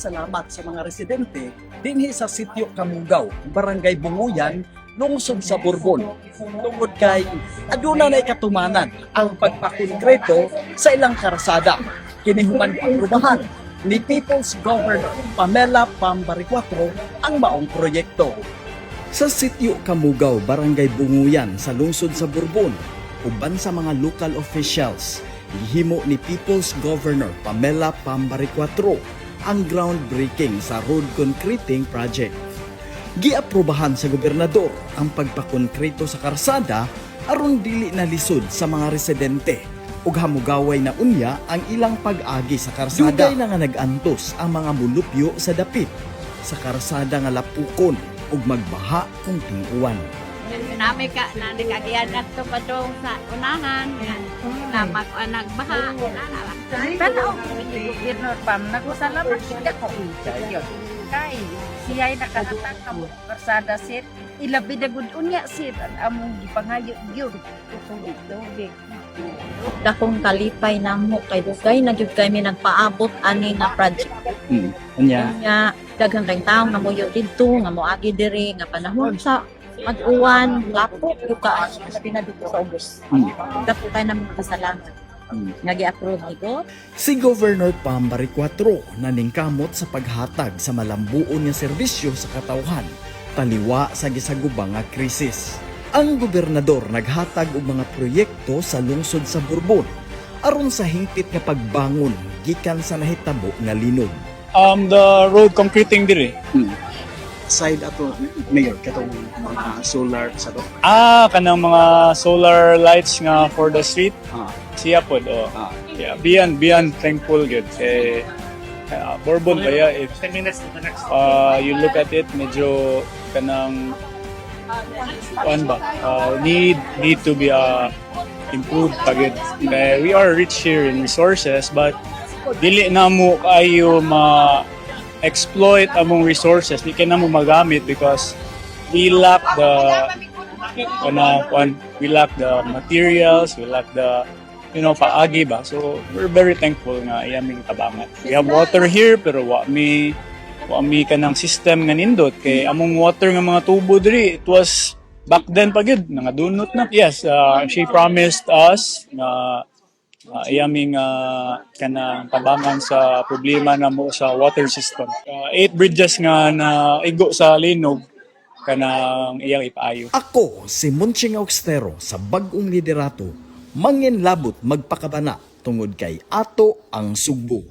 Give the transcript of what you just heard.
Nagpasalamat sa mga residente dinhi sa Sitio Kamugaw, Barangay Bunguyan, lungsod sa Borbon. Tungod kay aduna na katumanan ang pagpakonkreto sa ilang karsada. Kini human aprubahan ni People's Governor Pamela Pam Baricuatro ang maong proyekto. Sa Sitio Kamugaw, Barangay Bunguyan sa lungsod sa Borbon, uban sa mga local officials, gihimo ni People's Governor Pamela Pam Baricuatro ang groundbreaking sa road concreting project. Giaprobahan sa gobernador ang pagpakonkreto sa karsada aron dili na lisod sa mga residente ug hamugaway na unya ang ilang pag-agi sa karsada. Dugay na nga nag-antos ang mga mulupyo sa dapit sa karsada nga lapukon ug magbaha kung ting-uwan. Nami ka na nagagian ato padong sa unahan nga na nagbaha na. Tanaw ni Gobernador Pam, nagpasalamat gid ako. Kay siya'y nakahatag kamo karsada, sir. Ilabi na gud unya, sir, ang among gipangayo gyud. Tubig, tubig. Dakong kalipay namo kay dugay na gyud kami nagpaabot ani nga project. Unya. Nya daghang kay tawo nga moyo didto nga moagi diri nga panahon sa mag-uwan, lapok gyud ka labi na dito sa ubos. Dako kay namo pasalamat nga gi-approve ni Gov. Si Governor Pam Baricuatro naningkamot sa paghatag sa malambuon nga serbisyo sa katawhan taliwa sa gisaguba nga krisis. Ang gobernador naghatag og mga proyekto sa lungsod sa Borbon aron sa hingpit nga pagbangon gikan sa nahitabo nga linog. The road concreting diri. Side ato, Mayor, katong mga solar sa to. Ah, kanang mga solar lights nga for the street. Siya pod, oh. Yeah, beyond beyond thankful gyud kay Borbon kaya if 10 minutes to the next. You look at it, medyo kanang kuan ba, need need to be improved pa gyud. Kay we are rich here in resources, but dili na mo kaayo ma exploit among resources, di kay na mo magamit because we lack the kanang kuan, we lack the materials, we lack the paagi ba. So we're very thankful nga iya ming tabangan. We have water here, pero wa mi kanang system nga nindot kay among water nga mga tubo diri, it was back then pa gyud nangadunot na. Yes, she promised us nga iyaming kanang tabangan sa problema namo sa water system. Eight bridges nga na igo sa linog, kanang iyang ipaayo. Ako si Monching Augstero sa bag-ong liderato, mangin labot magpakabana tungod kay ato ang Sugbo.